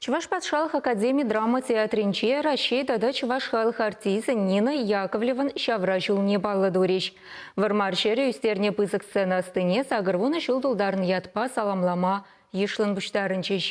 Чӑваш патшалӑх академи драма театрӗнче Раҫҫей тата чӑваш халӑх артисчӗ Нина Яковлевӑн ҫавра ҫулне паллӑ турӗҫ. Вӑрмар ҫӗрӗ ӳстернӗ пысӑк сцена ӑстине 80 ҫул тултарнӑ ятпа саламлама йышлӑн пуҫтарӑнчӗҫ.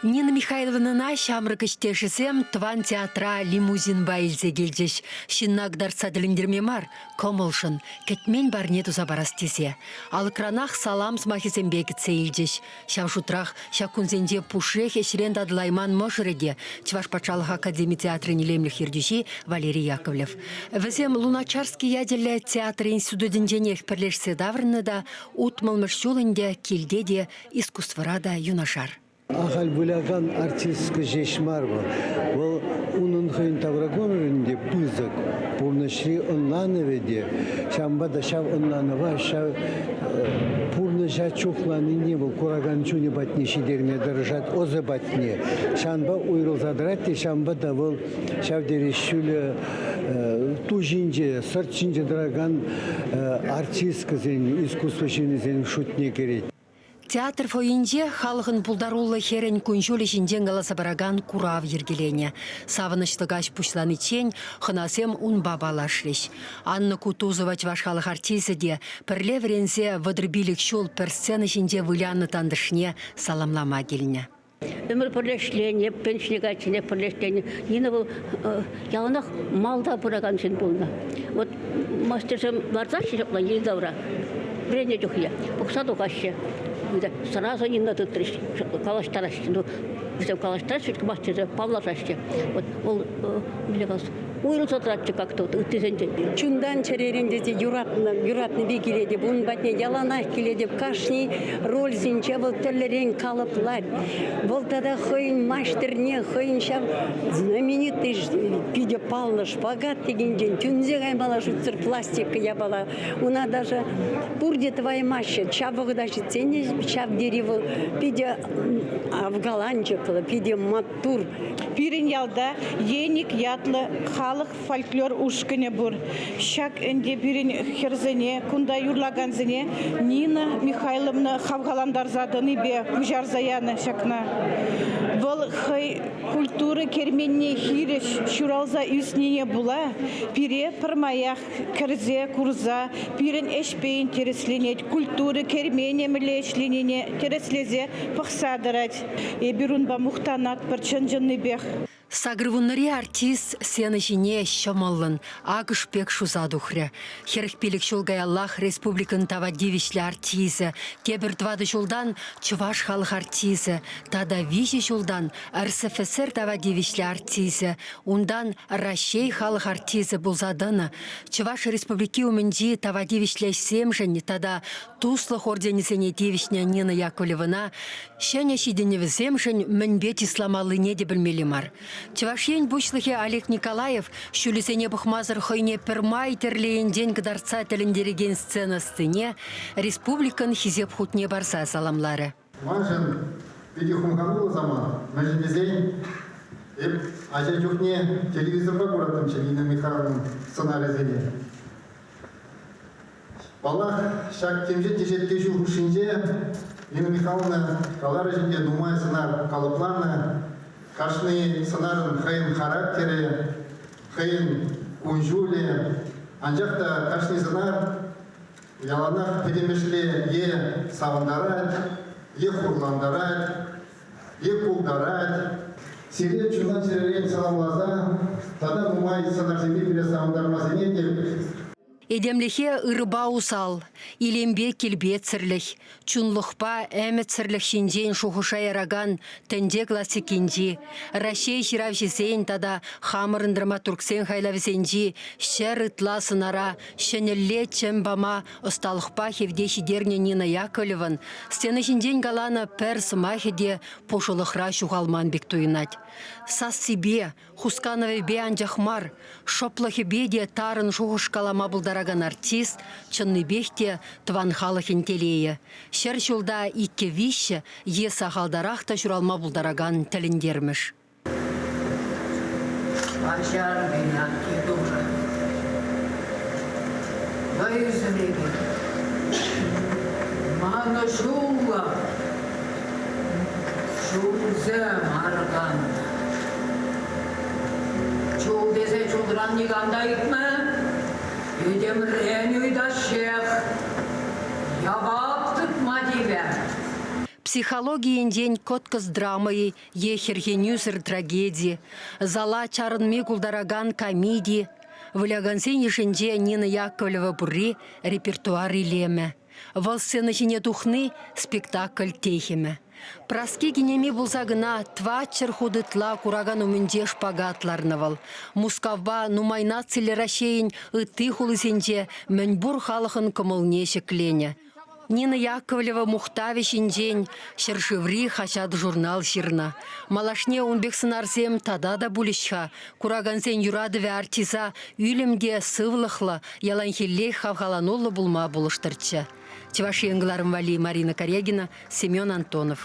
Нина Михайловнӑна ҫамрӑк ӗҫтешӗсем тӑван театра лимузинпа илсе килчӗҫ. Ҫынна кӑтартса тӗлӗнтерме мар, кӑмӑлшӑн, кӗтмен парне туса парас тесе. Алӑкранах салам сӑмахӗсемпе кӗтсе илчӗҫ. Ҫав шутрах ҫак кунсенче пушшех ӗҫрен татӑлайман мӑшӑрӗ те, Чӑваш патшалӑх академи театрӗн илемлӗх ертӳҫи Валерий Яковлев. Вӗсем Луначарский ячӗллӗ театр институтӗнченех пӗрлешсе таврӑннӑ та утмӑлмӗш ҫул ӗнтӗ килте те, искусствӑра та юнашар. Ахаль вылякан артистка ҫеҫ мар вӑл. Вӑл унӑн хӑйӗн тавракурӑмӗ те пысӑк, пурнӑҫри ӑнланӑвӗ те. Ҫавӑнпа та ҫав ӑнланӑва, ҫав пурнӑҫа чухланине вӑл куракан чунӗ патне ҫитерме тӑрӑшать, ӑсӗ патне. Ҫавӑнпа уйрӑлса тӑрать те, ҫавӑнпа та вӑл ҫав тери ҫӳлӗ ту ҫинче, сӑрт ҫинче тӑракан артисткӑсен, искусство ҫыннисен шутне кӗрет. Театр фойинче халӑхӑн пултаруллӑ хӗрӗн кун-ҫулӗ ҫинчен каласа паракан курав йӗркеленӗ. Савӑнӑҫлӑ каҫ пуҫланиччен хӑнасем унпа паллашрӗҫ. Анна Кутузова чӑваш халӑх артисчӗ те пӗрле вӗренсе 35 ҫул пӗр сцена ҫинче вылянӑ тантӑшне саламлама килнӗ. Ӗмӗр пӗрлешленӗ, пенсине кайичченех пӗрлешленӗ. Нина вӑл яланах малта пыракан ҫын пулнӑ. Вот мастерсем лартаҫҫӗ ҫапла йӗри-тавра вӗреннӗ чухне пӑхса тухаҫҫӗ. Сразу Нина тытрӗҫ, калаҫтараҫҫӗ. Ну, вӗсем калаҫтараҫҫӗ, мастерсем паллашаҫҫӗ. Вот вӑл мӗнле калас, уйрӑлса тӑратчӗ как-то вот ыттисенчен. Чунтан чӗререн тесе юратнӑ, юратнипе килетӗп. Ун патне яланах килетӗп. Кашни рольсенче вӑл тӗрлӗрен калӑплать. Вӑл тата хӑйӗн маҫтӑрне, хӑйӗн ҫав знаменитый питӗ паллӑ шпагат текенчен тӳнсе каймалла шутсӑр пластика япала. Уна даже пурте тӑваймаҫҫӗ. Ҫав вӑхӑта ҫитсен те ҫав тери вӑл питӗ авкаланчӑклӑ, питӗ маттур. Пирӗн ялта Еник ятлӑ халӑх фольклор ушкӑнӗ пур. Ҫак ӗнтӗ пирӗн хӗрсене, кунта юрлакансене Нина Михайловна хавхалантарса тӑнипе пуҫарса янӑ ҫакна. Вӑл хӑй культура керменне хирӗҫ ҫуралса ӳснине пула пире пӗрмаях кӗрсе курса пирӗн ӗҫпе интересленет, культура керменӗ мӗнле ӗҫленине тӗрӗслесе пӑхса тӑрать. Эпир унпа мухтанатпӑр чӑн-чӑннипех. Сакӑрвуннӑри артист сцена ҫине ҫӑмӑллӑн, акӑш пек шуса тухрӗ. 45 ҫул каяллах республикӑн тава тивӗҫлӗ артисчӗ, тепӗр тӑватӑ ҫултан чӑваш халӑх артисчӗ тата виҫӗ ҫултан РСФСР тава тивӗҫлӗ артисчӗ, унтан Раҫҫей халӑх артисчӗ пулса тӑнӑ, Чӑваш Республики умӗнчи тава тивӗҫлӗ ӗҫсемшӗн тата Туслӑх орденӗсене тивӗҫнӗ Нина Яковлевӑна ҫӗнӗ ҫитӗнӗвӗсемшӗн мӗнпе чысламаллине те пӗлмелле мар. Чӑваш Ен Пуҫлӑхӗ Олег Николаев ҫулӗсене пӑхмасӑр хӑйне пӗрмай тӗрлӗ енчен кӑтартса тӗлӗнтерекен сцена ӑстине республикӑн Хисеп хутне парса саламларӗ. Маншӑн питӗ хумхануллӑ самант, мӗншӗн тесен эп ача чухне телевизорпа кураттӑмччӗ Нина Михайловнӑн сӑнарӗсене. Паллах, ҫак темиҫе теҫетке ҫул хушшинче Нина Михайловна каларӗҫ ӗнтӗ, нумай сӑнар калӑпланӑ. Кашни сӑнарӑн хӑйӗн характерӗ, хӑйӗн кун-ҫулӗ. Анчах та кашни сӑнар яланах пӗтӗмӗшле е савӑнтарать, е хурлантарать, е култарать. Сире чунтан-чӗререн саламласа тата нумай сӑнарсемпе пире савӑнтарма сӗнетӗп. Этемлӗхе ырӑпа усал, илемпе килпетсӗрлӗх, чунлӑхпа ӗмӗтсӗрлӗх ҫинчен шухӑша яракан тӗнче классикинчи, Раҫҫей ҫыравҫисен тата хамӑрӑн драматургсен хайлавӗсенчи ҫӗр ытла сӑнара ҫӗнӗлле чӗм пама ӑсталӑхпа хевте ҫитернӗ Нина Яковлевӑн сцена ҫинчен каланӑ пӗр сӑмахӗ те пушӑлӑхра ҫухалман пек туйӑнать. Сассипе, Хусканӑвӗпе анчах мар, шӑплӑхӗпе те тарӑн шухӑш калама пултаракан артист чӑннипех те тӑван халӑхӗн телейӗ. Ҫӗр ҫулта иккӗ-виҫҫӗ е сахалтарах та ҫуралма пултаракан тӗлӗнтермӗш. Каҫар мана, Кирюша. Вӑйсӑр эпир. Манӑҫуллӑ. Чулсем арканнӑ. Чул тесе чулран никам та ыйтмӗ, этемрен ыйтаҫҫех. Явап тытма тивӗ. Психологи енчен кӑткӑс драма-и е хӗрхенӳсӗр трагеди, зала чарӑнми култаракан комеди, вылякансен йышӗнче Нина Яковлева пурри репертуар илемӗ. Вӑл сцена ҫине тухни спектакль техӗмӗ. Праски кинеми пулса кӑна тӑватҫӗр хут ытла куракан умӗнче шпагат ларнӑ вӑл. Мускавпа нумай нациллӗ Раҫҫейӗн ытти хулисенче мӗнпур халӑхӑн кӑмӑлне ҫӗкленӗ. Нина Яковлева мухтавӗ ҫинчен ҫӗршыври хаҫат-журнал ҫырнӑ. Малашне ун пек сӑнарсем тата та пулӗҫ-ха. Куракансен юратӑвӗ артиста ӳлӗм те сывлӑхлӑ, яланхиллех хавхалануллӑ пулма пулӑштӑрччӗ. Чӑваш Ен кӑларӑм валли Марина Карягина, Семен Антонов.